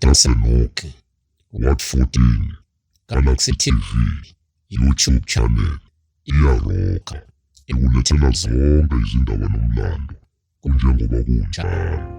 IDasenoke, Ward 14, Galaxy TV, YouTube channel, iyaroka, ikulethela zonke izindaba nomlando kunjengoba kunjalo.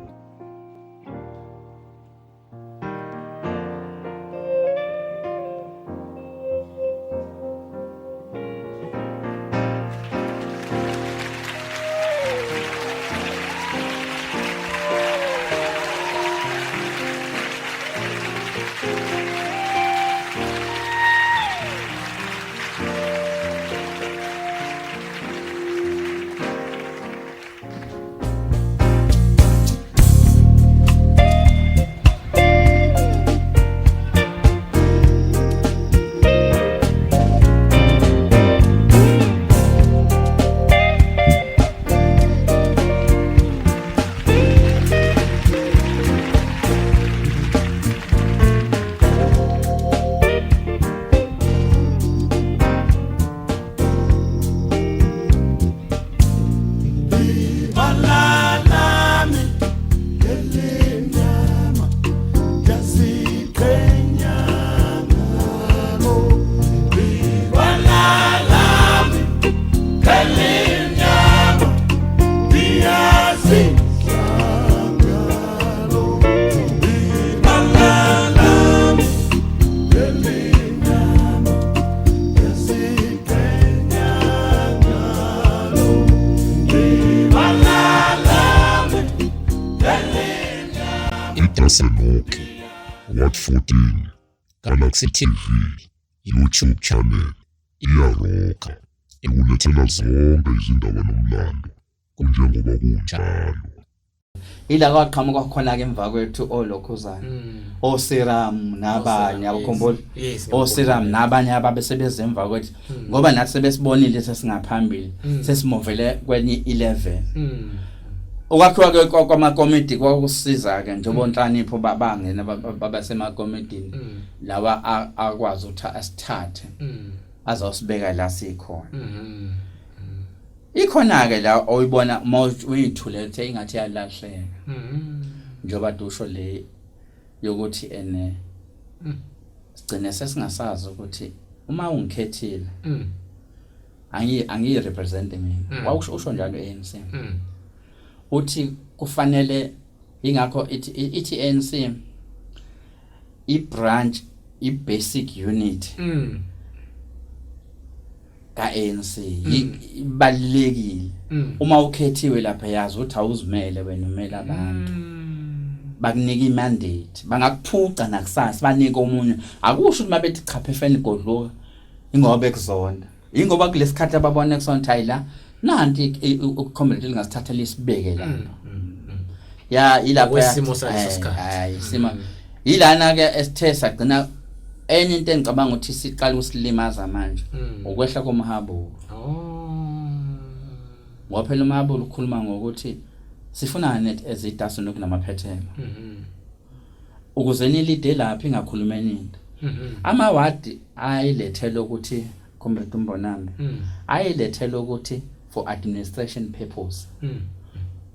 IDasenoke, Ward 14, Galaxy TV, YouTube channel, iyaroka, ikulethela zonke izindaba nomlando kunjengoba kunjalo. Ila kwaqhamuka khona ke emva kwethu olokhuzana osiram nabanye abakhumbula osiram nabanye ababesebeze emva kwethu ngoba nathi sebesibonile sesingaphambili sesimovele kwenye 11 ukwakhiwa ke kwamakomiti kwakusiza ke njengoba onhlanipho bangena babasemakomitini lawa akwazi ukuthi asithathe azosibeka la sikhona. Ikhona ke la oyibona uma uyithule uthe ingathi yalahleka. Njengoba dusho le yokuthi ene sigcine sesingasazi ukuthi uma ungikhethile angi angiyi represent mina. Wawusho usho njalo ANC. Uthi kufanele ingakho ithi ithi ANC i branch i basic unit ka ANC ibalekile uma ukhethiwe lapha yazi ukuthi awuzimele wena umele abantu bakunika imandate bangakuphuca nakusasa banike omunye akusho ukuthi mabethi cha phefeni godluka ingoba bekuzonda ingoba kulesikhathi ababona kusona ukuthi hayi la nanti ucomrade lingasithatha lisibeke lapha ya ilapha Ngokwesimo saleso sikhathi. Hayi isimo yilana ke esithe sagcina enye into engicabanga ukuthi siqala ukusilimaza manje ukwehla komhabulo. Oh. Ngoba phela umhabulo ukhuluma ngokuthi sifuna net ezidasi nokunamaphethelo ukuze nilide lapha ingakhulumeni into. Amawadi ayilethele ukuthi Comrade Mbonambi ayilethele ukuthi for administration purpose,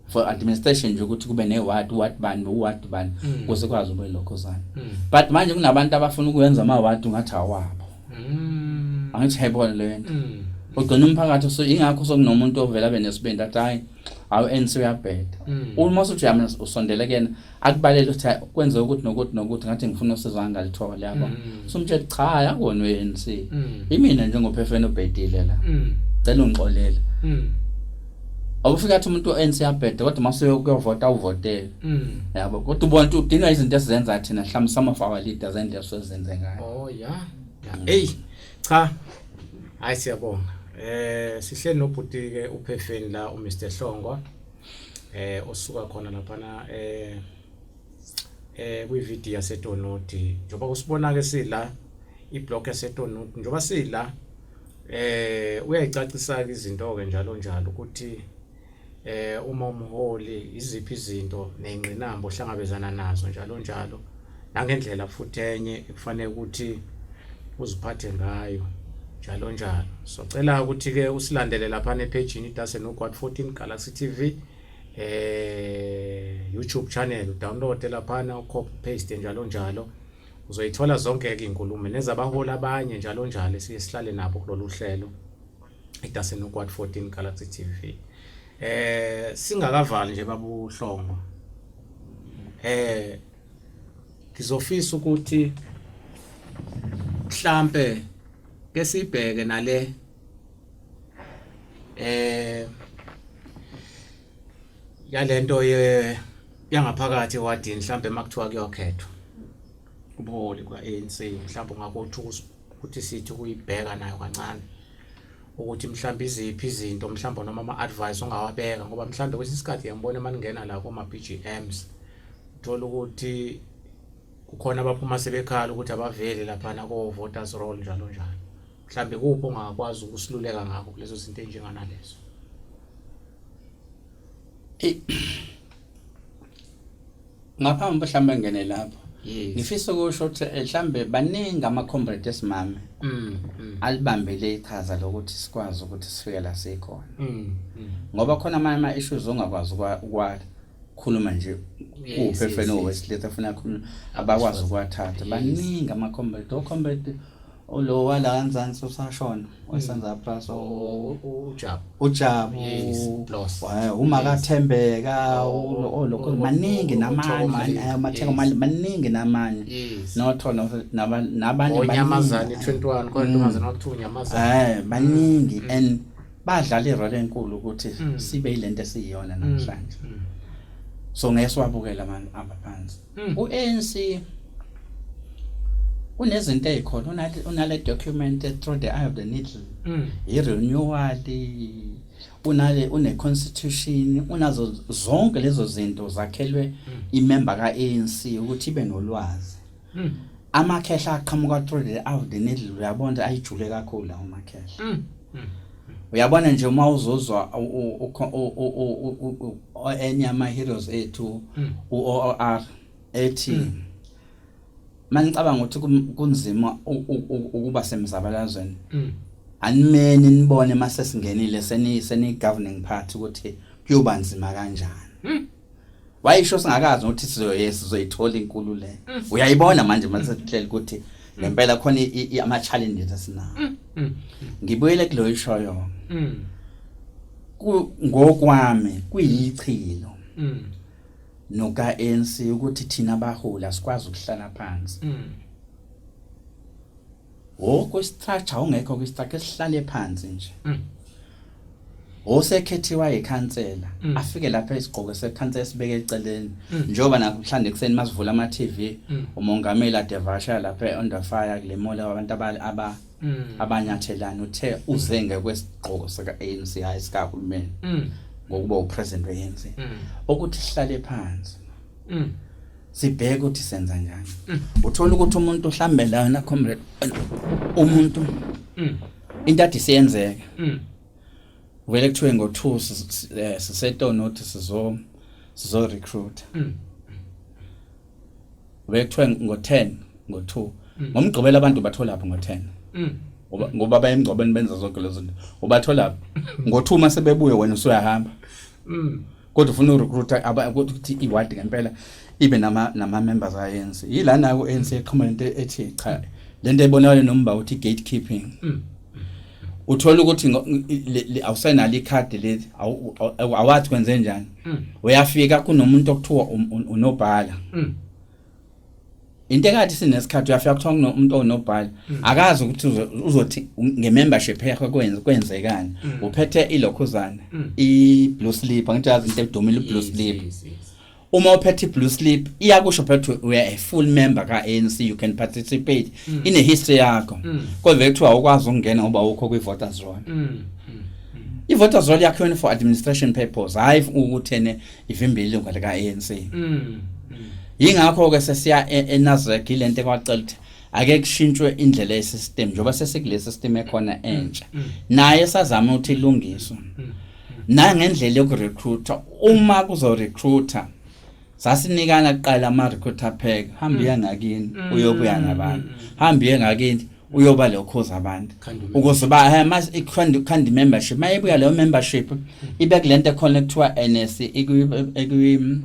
for administration nje ukuthi kube ne-ward, ward bani, ward bani, ukuze kwazi ube lokhuzana. But manje kunabantu abafuna ukuyenza ama-ward ungathi awabo. Angithi yayibona leyo nto. Ugcina umphakathi so ingakho sokunomuntu ovela abe nesibindi athi hayi awu ANC uyabheda. Uma usuthi uyamna usondele kuyena akubalele ukuthi hayi kwenze ukuthi nokuthi nokuthi ngathi ngifuna usizo angalithola yabo. Sumtshela cha akona we-ANC. Imina njengophefeni obhedile la. Cela ungixolele. Awufika athi umuntu we-ANC uyabheda kodwa mase uyovota uvotele. Yabo kodwa ubona ukuthi udinwa izinto esizenza thina mhlawumbe some of our leaders endlela esizenze ngayo. Oh yeah. Hey cha. Hayi siyabonga. Sihleli nobhuti ke uPhefeni la uMr Hlongwa. Osuka khona laphana kwi video yaseTonoti. Njoba usibona ke sila iblock yaseTonoti njoba sila uyayicacisa ke izinto ke njalo njalo ukuthi uma umholi iziphi izinto nezingqinamba ohlangabezana nazo njalo njalo nangendlela futhi enye ekufanele ukuthi uziphathe ngayo njalo njalo. So cela ukuthi ke usilandele lapha nepage iDase no Quad 14 Galaxy TV. YouTube channel, udownload laphana, ucopy paste njalo njalo, uzoyithola zonke ke izinkulumo nezabaholi abanye njalo njalo esiye sihlale nabo kulolu hlelo iDasenook Ward 14 Galaxy TV. Singakavali nje babuhlongo, ngizofisa ukuthi mhlambe ke sibheke nale yalento ye yangaphakathi ewadini, mhlambe makuthiwa kuyokhethwa ubuholi kwa-ANC, mhlawumbe ungakuthi ukuthi sithi ukuyibheka nayo kancane ukuthi mhlawumbe iziphi izinto mhlawumbe noma ama-advice ongawabeka, ngoba mhlawumbe kwesinye isikhathi ngiyabona uma ningena la koma-BGMs uthola ukuthi kukhona abaphuma sebekhala ukuthi abaveli laphana ko-voters roll njalo njalo. Mhlawumbe kuphi ongakwazi ukusiluleka ngakho kulezo zinto enjenganalezo? Ngaphambi mhlawumbe ngene lapho, ngifisa ukusho ukuthi mhlawumbe baningi ama-comrade esimame alibambele iqhaza lokuthi sikwazi ukuthi sifike la sikhona, ngoba khona amanye ama-issues ongakwazi ukwakhuluma nje kuwuphefene owesilisa funa khuluma, abakwazi ukuwathatha. Baningi ama-comrade, o-comrade lo wala kanzansi usashona wasenza plus. Ujabu. Ujabu. Yes, Plus. Uma kaThembeka olokho maningi namanye amatheko maningi namanye nothola nabanye. Onyamazane 21 kodwa ntombazane wakuthiwa unyamazane. Baningi and badlala irole enkulu ukuthi sibe yilento esiyiyona namhlanje, so ngeke siwabukele abantu abaphansi. U-ANC unezinto ey'khona, unale document through the eye of the needle, i-renewal, unale une-constitution, unazo zonke lezo zinto zakhelwe imember ka-ANC ukuthi ibe nolwazi. Amakhehla aqhamuka through the eye of the needle, uyabona ayijule kakhulu lawo makhehla. Uyabona nje uma uzozwa enye ama-heroes ethu u-OR ethi manicabanga ukuthi kunzima ukuba semzabalazweni, animeni nibone mase singenile seni governing party ukuthi kuyoba nzima kanjani. Wayisho singakazi ukuthi sizoye sizoyithola inkululeko. Uyayibona manje mase sihleli ukuthi ngempela khona ama challenges esinawo. Ngibuyele kulo ishoyo, ngokwami kuyichilo noka ANC ukuthi thina abaholi asikwazi ukuhlala phansi wokwe-structure ungekho kwi-structure, sihlale phansi nje. Osekhethiwa ikhansela afike lapha isigqoko sekhansela sibeke eceleni, njengoba namhlanje ekuseni masivula ama-TV umongameli adevasha lapha under fire kule mall abantu aba abanyathelana, uthe uze ngekwesigqoko saka-ANC, hayi sikahulumeni, ngokuba upresident we-ANC, ukuthi sihlale phansi sibheke ukuthi senza njani. Uthola ukuthi umuntu uhlambe lana, comrade, umuntu into ade siyenzeka vele kuthiwe ngo-2 sisetona ukuthi sizo recruit, vele kuthiwe ngo-10, ngo-2 ngomgqibelo abantu bathola lapho ngo-10, ngoba baye emngcwabeni, benza zonke lezo zinto, ubathola ngo-2 uma sebebuye, wena usuyahamba, kodwa ufuna urecruiter ukuthi iward ngempela ibe nama members a-ANC. Yilana ku ANC eqhuma lento ethi cha, lento ebonakala nomba uthi gatekeeping. Uthola ukuthi awusenalo ikhadi leli, awathi kwenze njani, uyafika kunomuntu okuthiwa unobhala. Into ekathi sinesikhathi, uyafika kuthiwa kunomuntu onobhala, akazi ukuthi uzothi nge-membership yakho kwenzekani, uphethe ilokhuzana i-blue slip, angithi yazi into edumile i-blue slip. Uma uphethe i-blue slip iyakusho phethe we are a full member ka-ANC, you can participate in a history yakho, kodwa kuthiwa awukwazi ukungena ngoba awukho kwi-voters roll. I-voters roll yakhiwe for administration purpose, hhayi ukuthi ene ivimbile ilunga lika-ANC. Yingakho-ke sesiya eNasrec, ilento ekwacela ukuthi ake kushintshwe indlela yesystem, njengoba sesikule system ekhona entsha, naye sazama ukuthi ilungiswe nangendlela yokurecruiter. Uma kuzorecruiter, sasinikana kuqala ama-recruiter pack, hamba uye ngakini uyobuya nabantu, hamba uye ngakini. Uyoba lokhuza abantu Khanda ukuze ba mas ikhandi membership, mayebuya leyo membership ibe kulento ekhona ekuthiwa NS ikwi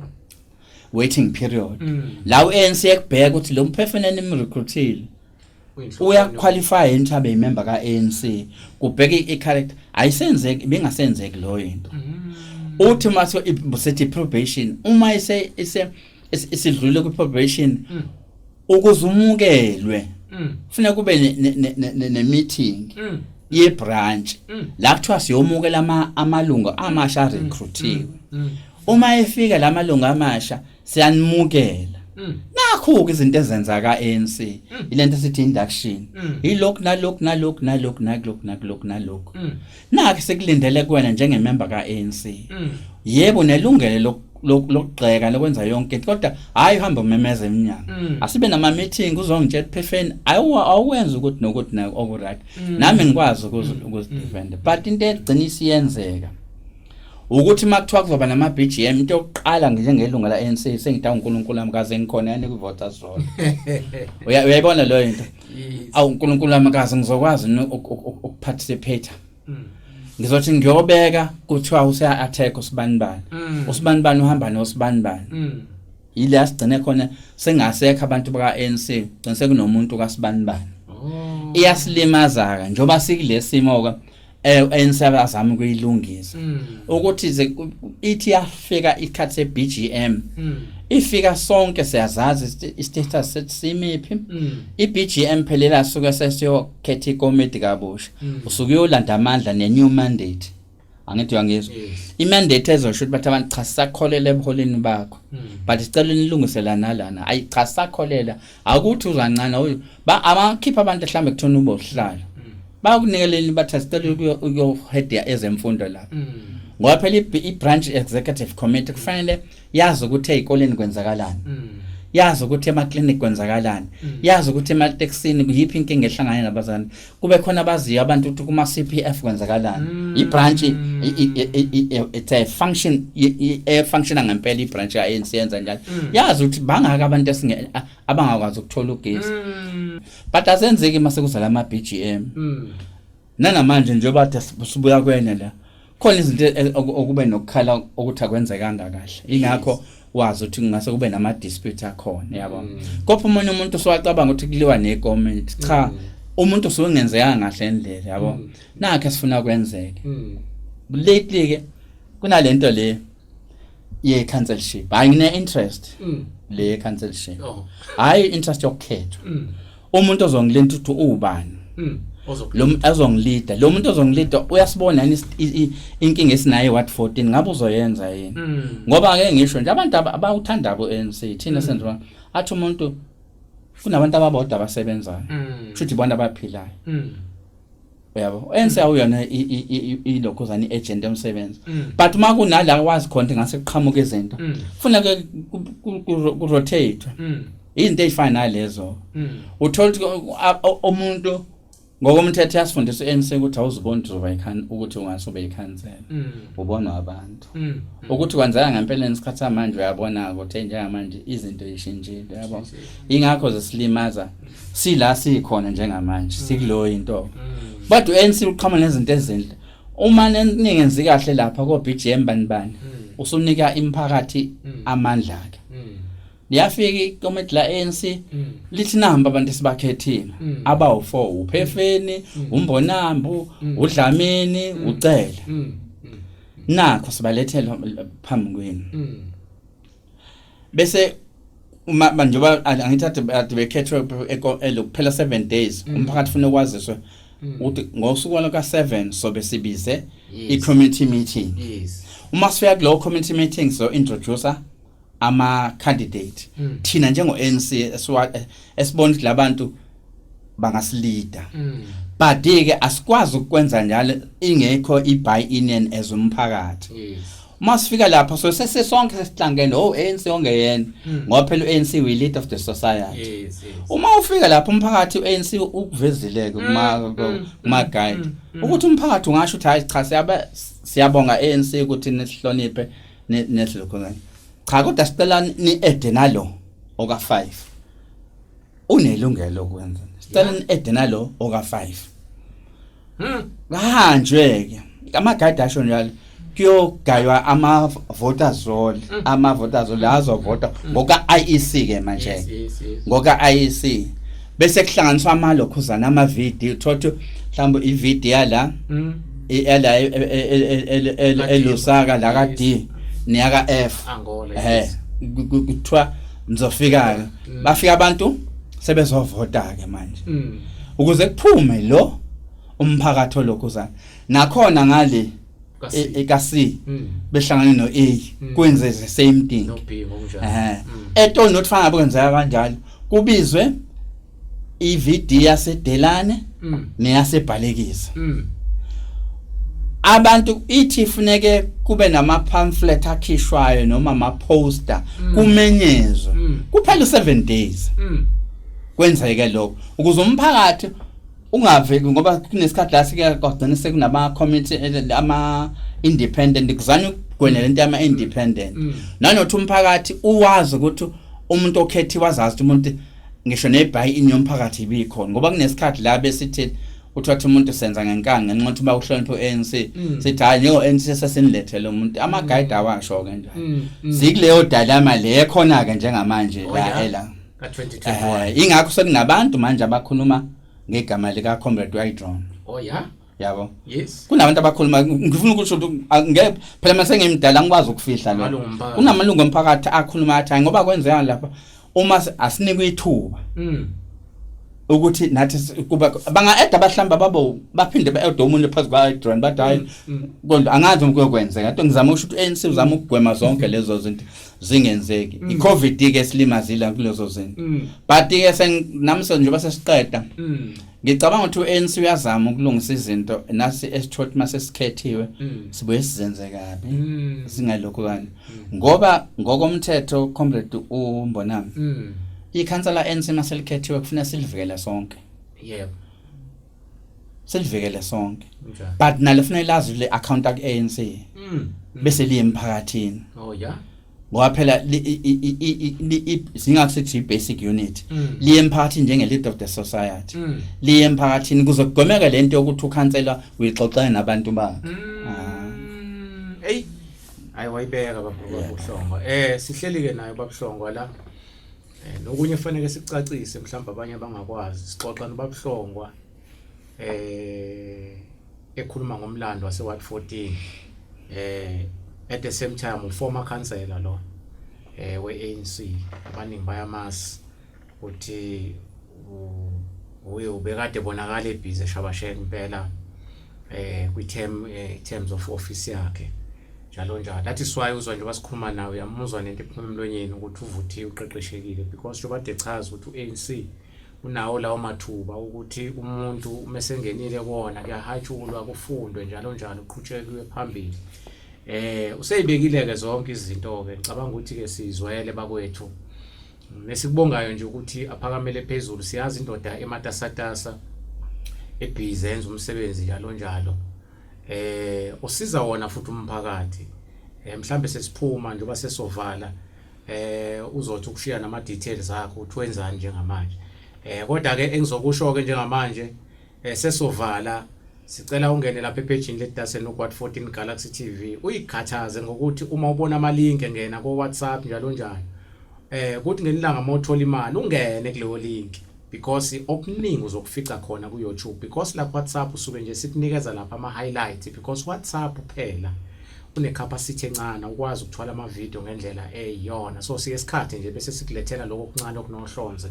waiting period la uANC ekubheka ukuthi lo mphefene nimrecruitile uyaqualify yini ukuthi abe yimember ka-ANC, kubheke i-character. Ayisenzeki, ibingasenzeki leyo into. Uthi mase sethi probation, uma ise ise isidlule ku-probation, ukuze umukelwe kufuneka kube ne-meeting ye-branch la kuthiwa siyomukela amalungu amasha recruitiwe. Uma efika la malungu amasha, siyanimukela. Nakho-ke izinto ezenza ka-ANC, ilento esithi induction, yilokhu nalokhu nalokhu nalokhu nalokhu nalokhu nalokhu. Nakho sekulindele kuwena njengemember ka-ANC. Yebo, nelungelo lokugxeka, lokwenza yonke into, kodwa hayi uhambe umemeza eminyango. Asibe nama-meeting, uzongitshela, "Phefeni, awukwenzi ukuthi nokuthi na okuright." Nami ngikwazi ukuzidefenda, but into egcina isiyenzeka ukuthi uma kuthiwa kuzoba nama-BGM, into yokuqala njengelunga la-ANC, sengithi, "Awu, uNkulunkulu wami, kaze ngikhona yani kwi-voters roll." Uyayibona leyo into? "Awu, uNkulunkulu wami, kaze ngizokwazi yini ukuparticipate? Ngizothi ngiyobeka, kuthiwa useya-attack usibanibani, usibanibani uhamba nosibanibani." Yile asigcine khona sengasekho abantu baka-ANC, gcine sekunomuntu kasibanibani. Iyasilimaza-ke njengoba sikule simo-ke, ANC abazama ukuyilungisa ukuthi ithi yafika isikhathi se-BGM, ifika sonke siyazazi i-status sethu simiphi. I-BGM phelela suke sesiyokhetha ikomiti kabusha, usuke uyolanda amandla ne-new mandate, angithi uyangizwa? Yes. I-mandate ezosho ukuthi bathi abantu, "Cha, sisakholela ebuholeni bakho, but sicela nilungise lana lana." Ayi cha, sisakholela. Akuthi uzancane abakhipha abantu mhlambe kuthona ube uhlalo, bayakunikeleni, bathi sicela ukuyo-head ezemfundo lapha, ngoba phela i-branch executive committee kufanele yazi ukuthi ey'koleni kwenzakalani, yazi ukuthi emaklinikhi kwenzakalani, yazi ukuthi ematekisini yiphi inkinga ehlangane nabazali, kube khona abaziyo abantu ukuthi kuma-CPF kwenzakalani. I-branch it's a function efunctiona ngempela. I-branch ka-ANC yenza njalo, yazi ukuthi bangaka abantu abangakwazi ukuthola ugesi, but asenzeki mase kuzala ama-BGM. Nanamanje njengoba kade sibuya kwena la, khona izinto okube nokukhala ukuthi akwenzekanga kahle, ingakho wazi ukuthi kungase kube nama dispute akhona, yabo. Kodwa umunye umuntu usowacabanga ukuthi kuliwa nekomiti. Cha, umuntu usuke ngenzekanga kahle endlela, yabo. Nakho esifuna kwenzeke lately ke, kunalento le ye councilship. Hayi, ngine interest le councilship. Hayi, interest yokukhethwa, umuntu ozongilinda ukuthi ubani lo azongilida. Lo muntu ozongilida uyasibona yini inkinga esinayo ward 14? Ngabe uzoyenza yini? Ngoba ke ngisho nje abantu abawuthanda abo ANC, thina senziwa athi umuntu kunabantu ababodwa abasebenzayo, kusho ibona abaphilayo, uyabo. ANC awuyona ilokhuzana i-agent yomsebenzi, but uma kunala wazi khona ngase kuqhamuka izinto, funa ke ku rotate izinto ezifana nalezo. Uthola ukuthi umuntu ngokomthetho yasifundisa u-ANC ukuthi awuziboni ukuthi uzoba ukuthi ungase ube yikhansela, ubonwa abantu. Ukuthi kwenzeka ngempela ngesikhathi samanje, uyabona ukuthi njengamanje izinto zishintshile, yabo. Ingakho zisilimaza sila sikhona njengamanje, sikuloyo into, but u-ANC uqhamuka nezinto ezinhle. Uma ningenzi kahle lapha ko BGM bani bani, usunika imiphakathi amandla ke. Liyafika ikomiti la ANC, lithi namba abantu esibakhethile abawu4, uPhefeni, uMbonambu, uDlamini, uCele, nakho sibalethela phambi kwenu. Bese uma njengoba angithi ade bekhethwe elokuphela 7 days, umphakathi ufuna ukwaziswe ukuthi ngosuku lwaka 7 sobe sibize i-community meeting. Uma sifika kulowo community meeting, so introducer ama candidate thina njengo ANC esibona ukuthi labantu bangasilida, but ke asikwazi ukwenza njalo ingekho i-buy in as umphakathi. Uma sifika lapha, so sesesonke sesihlangene, oh, ANC ongeyena, ngoba phela u-ANC we lead of the society. Uma ufika lapha umphakathi, u-ANC ukuvezile ke kuma guide ukuthi umphakathi ungasho ukuthi, "Hayi cha, siyaba siyabonga ANC ukuthi nisihloniphe nesilokho kanje. Cha, kodwa sicela ni add nalo oka 5." Unelungelo lokwenza. Sicela ni-add nalo oka 5. Kahanjwe ke. Ama-guide asho njalo kuyogaywa ama voters roll, ama voters roll azovota ngoka IEC ke manje. Yes. Ngoka IEC. Bese kuhlanganiswa amalokhuzana ama VD uthothi mhlawumbe i VD yala yala eLusaka la ka D neyaka F. Angola. Kuthiwa nizofika ke. Bafika abantu sebezovota ke manje. Ukuze kuphume lo umphakathi olokhuzana. Nakhona ngale Ka C. Ka C behlangane no A kwenze the same thing. No B ngokunjalo. Eto not fana kwenzeka kanjalo. Kubizwe iVD yaseDelane neyaseBhalekisa. Abantu ithi funeke kube nama pamphlet akhishwayo noma ama poster kumenyezwe. Kuphela 7 days. Kwenzeke lokho ukuze umphakathi ungaveli, ngoba kunesikhathi la sike kwagcina sekunama committee ama independent, kuzanywa ukugwena lento yama independent. Nanothi umphakathi uwazi ukuthi umuntu okhethiwe azazi ukuthi umuntu ngisho ne-buy in yomphakathi ibikhona, ngoba kunesikhathi la besithi uthatha umuntu senza ngenkani ngenxa yokuthi uma uhlonipha u-ANC, sithi hayi, njengo-ANC sesinilethele umuntu, ama-guide awasho-ke njalo. Sikuleyo dilemma le khona-ke njengamanje Oh, la ela Ka 2021. Ingakho sekunabantu manje abakhuluma ngegama lika Comrade Wydron. Oh yeah. Yabo. Yes. Kunabantu abakhuluma, ngifuna ukusho ukuthi ngeke phela mase ngimdala ngikwazi ukufihla lo. Amalungu omphakathi. Kunamalungu omphakathi akhuluma athi hayi, ngoba kwenzeka lapha uma asinikwe ithuba ukuthi nathi kuba banga-eda abahlamba babo baphinde ba-ede omunye phezu kwa-Adrian, bathi hayi, kodwa angazi ukuyokwenzeka. Into ngizama ukusho ukuthi u-ANC uzama ukugwema zonke lezo zinto zingenzeki. I-COVID ke silimazile kulezo zinto. But ke nami njengoba sesiqeda, ngicabanga ukuthi u-ANC uyazama ukulungisa izinto nasi esithothi mase sikhethiwe sibuye sizenze kabi, singalokhu kani, ngoba ngokomthetho, comrade uMbonami, ikhansela ANC maselikhethiwe kufanele silivikele sonke. Silivikele sonke. Njalo. But nalo kufanele lazi le account ku ANC bese liye emphakathini. Oh yeah. Ngoba phela singakusithi i-basic unit, liye emphakathini njenge leader of the society, liye emphakathini kuze kugwemeke lento yokuthi ukhansela uyixoxela nabantu bakhe. Ey. Hayi, wayibeka baba Buhlongo. Sihleli ke nayo babuhlongo la. Nokunye kufanele sicacise mhlawumbe abanye abangakwazi. Sixoxa nobabuhlongwa ekhuluma ngomlando wase Ward 14. At the same time u-former councillor lo we-ANC, abaningi bayamazi ukuthi uye ubekade bonakala ebhizi eshabasheka impela kwi-term terms of office yakhe njalo njalo. That is why uzwa nje basikhuluma nawe uyamuzwa nento ephuma emlonyeni ukuthi uvuthiwe, uqeqeshekile, because njengoba kade echaza ukuthi u-ANC unawo lawo mathuba ukuthi umuntu uma esengenile kuwona kuyahatshulwa, kufundwe njalo njalo, kuqhutshekwe phambili. Useyibekile ke zonke izinto ke, ngicabanga ukuthi ke sizwele bakwethu. Nesikubongayo nje ukuthi aphakamele phezulu, siyazi indoda ematasatasa ebhizi enza umsebenzi njalo njalo. Usiza wona futhi umphakathi. Mhlambe sesiphuma njengoba sesovala, uzothi ukushiya nama details akho ukuthi wenzani njengamanje. Kodwa ke engizokusho ke njengamanje, sesovala, sicela ungene lapha epage le Dasen Ward 14 Galaxy TV, uyikhathaze ngokuthi uma ubona ama link ngena ko WhatsApp njalo njalo. Kuthi ngelanga mawuthola imali ungene kuleyo link, because okuningi uzokufica khona ku YouTube, because la WhatsApp usuke nje sikunikeza lapha ama highlights, because WhatsApp phela une capacity encane ukwazi ukuthwala ama video ngendlela eyiyona. So siye isikhathi nje bese sikulethela lokho okuncane okunohlonze,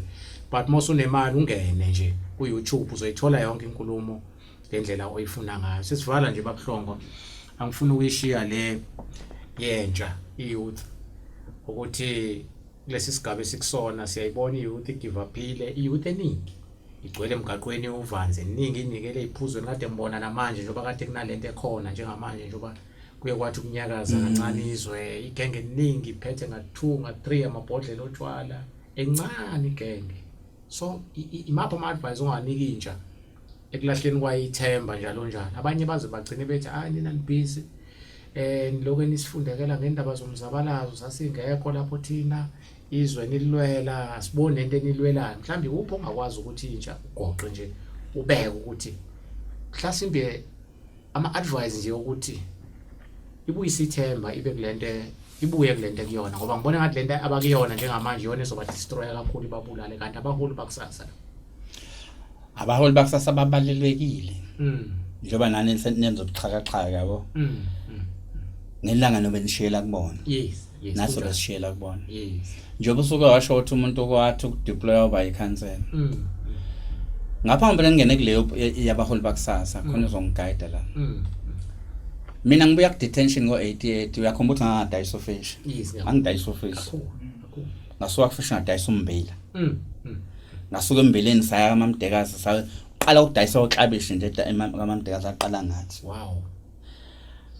but mawusunemali ungene nje ku YouTube uzoyithola yonke inkulumo ngendlela oyifuna ngayo. Sesivala nje babuhlongo, angifuni ukuyishiya le yentsha, i-youth, ukuthi kulesi sigaba esikusona siyayibona i-youth igive upile. I-youth eningi igcwele emgaqweni uvanzi, eningi inikele iphuzweni. Kade ngibona namanje njengoba kade kunalento ekhona njengamanje, njengoba kuye kwathi ukunyakaza kancane izwe, igenge eningi iphethe nga-2 nga-3 amabhodlela otshwala, encane igenge. So imaphi ama-advice onganika intsha ekulahleni kwayo ithemba njalo njalo? Abanye baze bagcine bethi hayi, nina nibhizi nilokhu nisifundekela ngendaba zomzabalazo, sasingekho lapho thina. Izwe nilwela, asiboni lento enilwelayo. Mhlawumbe ikuphi ongakwazi ukuthi intsha ugoqe nje ubeke ukuthi mhlasimbe ama advice nje ukuthi ibuyise ithemba, ibe kulento, ibuye kulento ekuyona, ngoba ngibona ngathi lento abakuyona njengamanje iyona ezoba destroy kakhulu, ibabulale, kanti abaholi bakusasa. Abaholi bakusasa babalulekile. Njengoba nani nenza ubuxhakaxhaka, yabo. Ngelanga nobe nishiyela kubona. Yes. Naso Kunjalo. besishiyela kubona. Njengoba usuke washo ukuthi umuntu okwathi ukudeploy waba yikhansela. Ngaphambi ngingene kuleyo yabaholi bakusasa, khona uzongiguide la. Mina ngibuya ku detention ngo-88, uyakhumbula ukuthi ngangadayisa ufish. Yes. Ngangidayisa ufish. Kakhulu. Kakhulu. Ngasuka kufish ngadayisa ummbila. Ngasuka embileni saya kaMamdekazi, saqala ukudayisa oklabishi nje kaMamdekazi aqala ngathi.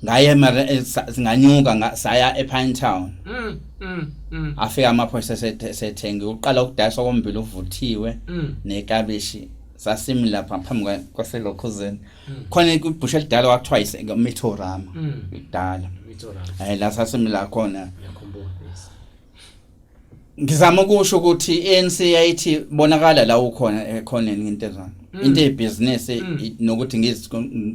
Ngaye singanyuka saya ePine Town. Afika amaphoyisa sethengi uqala ukudayisa kombila uvuthiwe nekabishi, sasimi lapha phambi kwaselokhuzeni. Khona ibhusha elidala kwathiwa Mitorama. Kudala. Mitsorama. La sasimi la khona. Ngiyakhumbula. Yes. Ngizama ukusho ukuthi i-ANC yayithi bonakala la ukhona ekhoneni ngento ezana. Into ebusiness nokuthi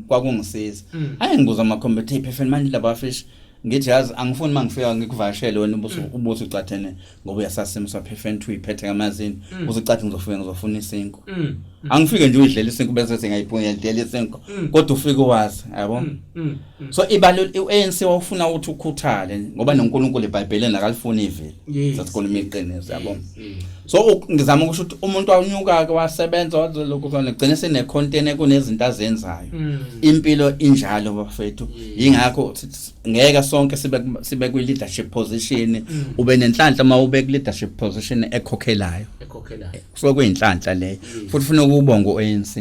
kwakungisiza. Ayi, ngibuza ama-computer iphefeni manje laba fish, ngithi yazi angifuni mangifika ngikuvashele wena ubuso ucathene ngoba uyasasimo saphefeni 2 iphethe ngamazini, uzucathi ngizofika ngizofuna isinkwa. Angifike nje uyidlela isinkwa bese singayiphunya idlela isinkwa, kodwa ufike wazi, yabo. So ibalo i-ANC wawufuna ukuthi ukhuthale ngoba noNkulunkulu eBhayibhelini akalifuni ivili. Sasikhuluma iqiniso, yabo. So ngizama ukusho ukuthi umuntu wanyuka ke wasebenza waze lokhu kona gcine sene content kunezinto azenzayo. Impilo injalo, bafethu. Yingakho ngeke sonke sibe kwi leadership position. Ube nenhlanhla uma ube ku leadership position ekhokhelayo. Ekhokhelayo. Kusuke kuyinhlanhla leyo, futhi ufuna ukubonga u-ANC.